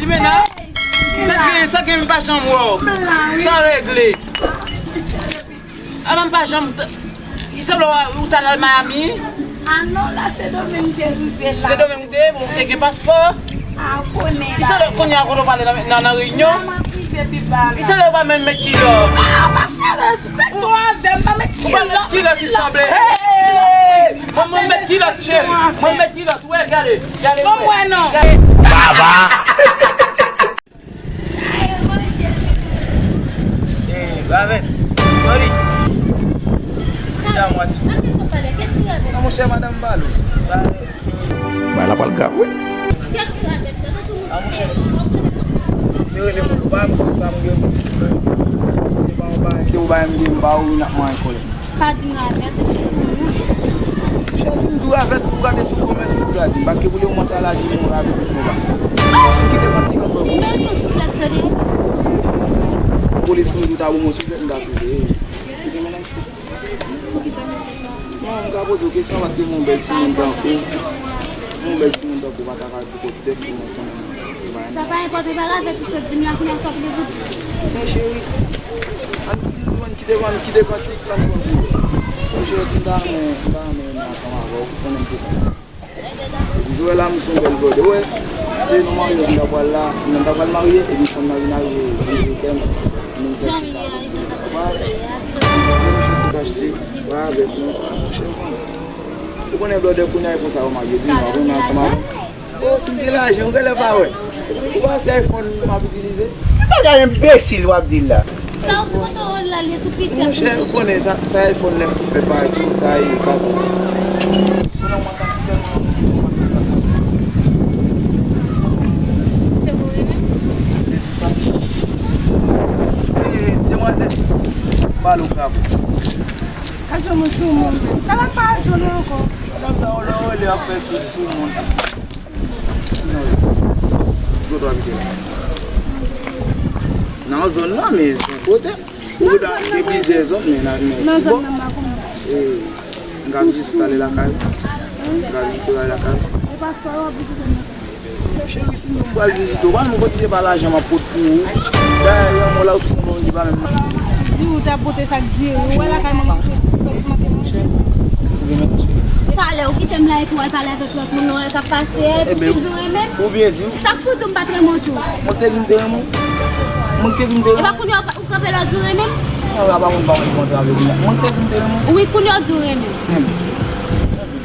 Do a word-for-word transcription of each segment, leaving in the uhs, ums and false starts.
Jimena, sa gen, sa gen, m pa janm wè w. Sa regle. Avan m pa janm t-, se lè w ta al Miami? Ah non, la Sendomeng te rive la. Sendomeng ou te ye, bon, ou te gen paspò? Ah, ou konnen la. Ki se lè kounye a kote w pale nan, nan, nan reyinyon? La m ap rive pi ba la. Ki se lè w pa menm met kilòt? Ah, pa fè respekte w avè m, pa met kilòt. Ou pa met kilòt ki sanble. Hey! Mwen, mwen met kilòt, cheri. Mwen met kilòt. Wè, gade, gade. Bon, mwen non. Baba. Eh, Raven. Sorry. Kounya mwen si. Nan monchè, madanm m pale. Bagay la pral grav, wi. Ah, monchè. Se rele moun, ou pa m konn sa m gen. Se pa yon bagay, se yon bagay m gen, m pa ou, n ap mwen kole. Pa di m Ravèt. Monchè, si m di w Ravèt, si w gade sou kòmè, si w ta di m, paske pou lemoman sa la di m yon Ravèt pou nou, paske. Kite kantik an pou. Men tou souflèt tande. Polis pou nou ta bon, mwen souflèt m ta soufle. Poukisa m fè sa? Non, m ka poze w kesyon paske m yon bèl timoun tankou. M yon bèl timoun tankou, pa ta ka di w dèske mwen konnen. Sa pa enpòte, pa Ravèt ou sot di m la, kounye a sa w vle pou. Sè cheri, ann di w, ann kite, ann kite kantik lan pou nou. Monchè, m ta renmen, m ta renmen ansanm avè w, konnen m te konn. Epi jwè la, m se yon bèl brother, wè. Se nan maryaj m ta pral la, m ta pral marye, epi fanm nan vin al vize kè m. Jan m ye a, li te ka fè sa. Fè m soti kachte, pa vès non, monchè, w konnen. Ou konnen brother, kounye a e konsa yo marye, di m, w ap renmen ansanm avè m. Oh, si m gen lajan, ou genlè pa wè. Ou pa wè se iPhone m ap itilize? Bagay enbesil w ap di la. Sa w di Motorola la, li tou piti. Monchè, ou konnen sa, sa iPhone nèf ki fè pa tou, sa e katon. Selon mwen, sa ti tèlman anbesil, mwen se pa. Se vre menm? Sa. Eh, ti demwazèl. Balo krabo. Ka jwenn moun sou moun. Sa la pa jwenn ankò. Madanm sa, ou lè ou lè ap fè stil sou moun. Kote w abite la? Nan zòn nan, men se yon kote. Ou gen plizyè zòn, men nan, men nan zòn nan, m pa konnen. Eh, m ka vizite w talè lakay ou? M ka vizite w talè lakay ou? E paspò w ap vizite m nan. Cheri, si m pral vizite w, pa nou kontinye pa lajan m ap pot pou ou. Dayè, yon mò la ou tou sanble yon li pa menm. Di ou ta pote sa k dire, ou wè lakay manman ou manke manje. Talè ou kite m la epi w al pale avèk lòt moun nan k ap pase, epi w fin di w renmen m. Ou byen di w. Sa k pou di w m pa t renmen w tou? Mwen te di m te renmen w. Mwen te di m te renmen w. E pa kounye a ou kanpe la w di w renmen m? Nan, apa moun pa mwen kontre avèk ou. Mwen te di m te renmen w. Wi, kounye a w di w renmen m.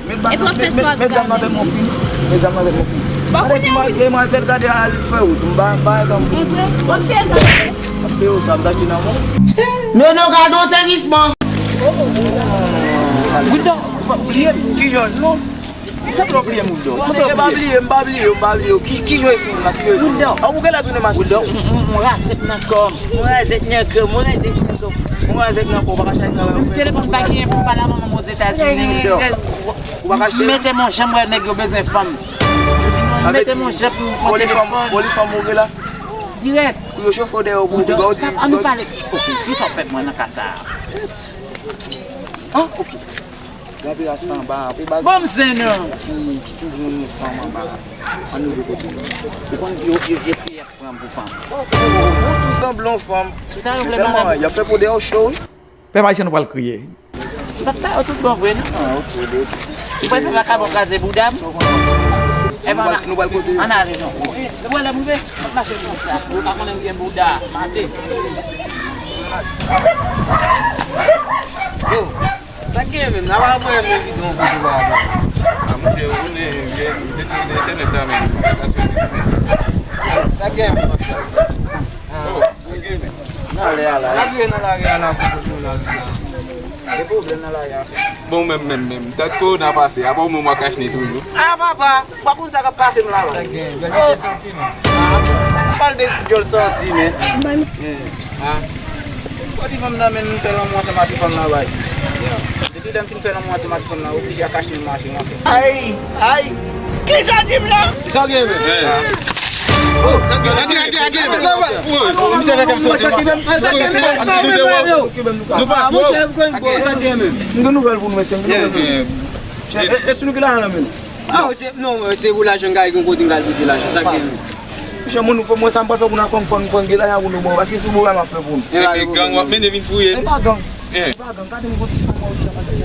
Epi w ap fè sa w ap gade. Met zam nan tèt mwen fini. Met zam nan tèt mwen fini. Gade ti demwazèl, gade al fè wout. M ba, m ba, m ba. E vre? Bon, se vre. M ap peye w sa, m t achte nan mwen. Nono, gade yon sezisman. Wildo, ou pa bliye m. Ki jan? Non. Sanble w bliye m, Wildo. Sanble w bliye m. M pa bliye w, m pa bliye w. Ki, ki jan e sou la, ki jan e sou la? Wildo. An, ou genlè tounen masisi. Wildo, m, m, m razèt nan kò m. M razèt nan kò m, m razèt nan kò m. M razèt nan kò m, ou pa ka chache travay ou fè. Telefòn pa genyen pou m pale a manman m Ozetazini, Wildo. Ou pa ka achte? Mete m yon jan m wè nèg yo bezwen fanm. Mete m yon jan pou m pran telefòn. Foli fanm, foli fanm ou gen la? Dirèk. Pou yo chofe w dèyè w pou yo ba w di. An nou pale. Ok, kisa w fè mwen nan ka sa a? An, ok. Gade rasta anba, apre baz. Bon, m zen non. Ki, ki toujou renmen fanm anba. An nou vle kote yo. Ou konn yo, yo, yo, yo, yo pran m pou fanm. Bon, bon, bon, bon, tou sanble yon fanm. Men sèlman, y ap fè po dèyè w cho, wi. Pèp ayisyen nou pral kriye. M p ap ba yo tout bon vre, non. Ah, ok, ok. Ou panse vakabon kraze bouda m? Sa w konnen? Nou pral, nou pral kote yo? Ann ale, non. Ou wè lè m rive, m ap mache konsa. Ou pa konnen m gen bouda, mate. Yo, sa k gen menm? N ap al pran yon videyo yon kote ba la. Ah, monchè, ou konnen, m te sou entènèt la menm. Sa k gen menm? Ah. N ale a la. N ap vive nan lari a la pou kote w la. Gen pwoblèm nan lari a. Bon, menm, menm, menm. Dat korona pase, apa w menm w ak kachne toujou? Ah, papa, w pa konn sa k ap pase m la, la. Sa gen, bèl mesye santi, men. Ah, pale de djòl santi, men. Ah. Ou di fanm nan, men nou fè lanmou ansanm ak fanm nan, baz. Depi lè m fin fè lanmou ansanm ak fanm nan, oblije a kachne m mache, mwen fè. Ay, ay. Kisa w di m la? Sa gen, men. Oh, sa gen, sa gen, sa gen, sa gen. Misye fè kè m soti, man. Sa gen, men. Nou pa twò. Sa gen, men. M gen nouvèl pou nou, mesye. M gen nouvèl pou nou. E, e, si nou ki lajan nan men nou? Ah, se, non, se pou lajan, gade, gen kote m ka al pete lajan. Sa gen, men. Mesye, moun nou fè mwen sa m pral fè pou nou fè m fè m fè m gen lajan pou nou bon, paske sou bon bagay m ap fè pou nou. E pa gang w ap mennen vin fouye. E pa gang. E pa gang, gade m gon ti fanm mwen isi ap gade.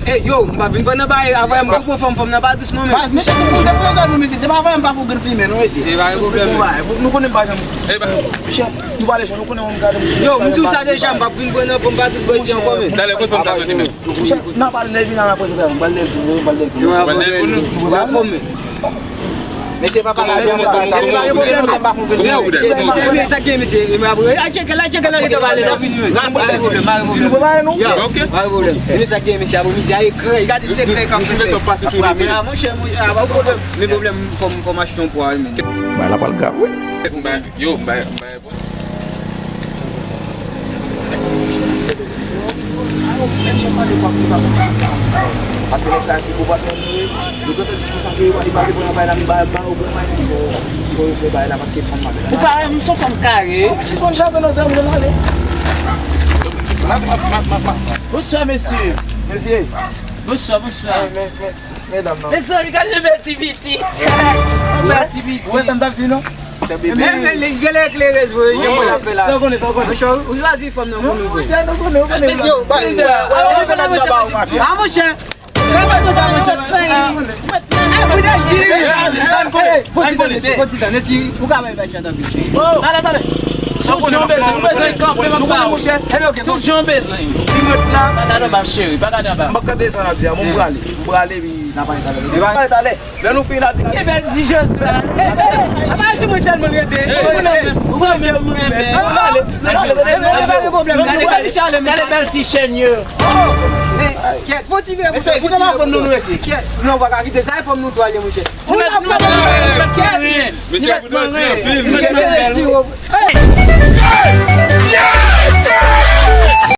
E yo, m pa vin pran nan bagay avè m pou pran fanm fanm nan pa dous non men. Baz, mesye, pou pou depoze zòn nou mesye, depi avè m pa pou grenn plimen non mesye. E pa gen pwoblèm. Nou konnen m pa janm. E pa. Mesye, nou pale jan nou konnen m gade mesye. Yo, m di w sa deja, m pa vin pran nan fanm pa dous bò isi ankò men. Talè, kote fanm sa soti menm? Mesye, nan pral leve nan la prezante, m pral leve pou nou, m pral leve pou nou. Yo, m ap leve pou nou. Ou pa fòme. Mesye, pa pale avè m. Mesye, pa gen pwoblèm. Mesye, sa gen, mesye. A tcheke la, tcheke la, rete pale la. Pa gen pwoblèm, pa gen pwoblèm. Ok. Pa gen pwoblèm. Mesye, sa gen, mesye, apre midi a eklè. Gade sekrè k ap fèt. Frape la, monchè, monchè, pa gen pwoblèm. Men pwoblèm, fò m, fò m achte yon pwa, wi, men. Bay la pral grav, wi. Yo, bay, bay. Paske nèg sa se gwo patnè nou ye. Nou gentan di konsa ke yo pa, yo pa te pran bay la, men ba, ba yo bon bay, fò, fò yo fè bay la, paske fanm pa bèl. Ou pa wè, m se yon fanm kare. Sispann jape nan zèb, nou ale. Bonswa, mesye. Mesye. Bonswa, bonswa. Men, men, men, medam nan. Mezanmi, gade yon bèl ti pitit. Yon bèl ti pitit. Ou wè sa m t ap di, non? Men, men, li genlè eklerez vre, gen moun ap fè la. Sa w konnen, sa w konnen. Monchè, ou chwazi fanm nan pou nou vre. Monchè, nou konnen, ou konnen. Yo, bay. A, monchè. Ou ka bay bay chat anpil cheri. Talè, talè. Tout jan bezwen, ou bezwen kanpe, m ap ba ou. Tout jan bezwen. Si mwen la. Pa gade anba, cheri, pa gade anba. M ap gade sa n ap di a, bon, m prale. M prale, wi. N a pale talè. N a pale talè. Lè nou fin ap di. Ke bèl ti Josla. Apa si mwen sèlman rete. Ou renmen, ou renmen, ou renmen. Pa gen pwoblèm. Gade, gade chalè, gade bèl ti chèn yo. Kèt, fò ti vye. Mesye, kite la fanm nou, nou mesye. Kèt, non, pa ka kite sa, e fanm nou twa ye, monchè. Ou la fanm nou, kèt. Mesye, ou dwe di anpil. Mesye,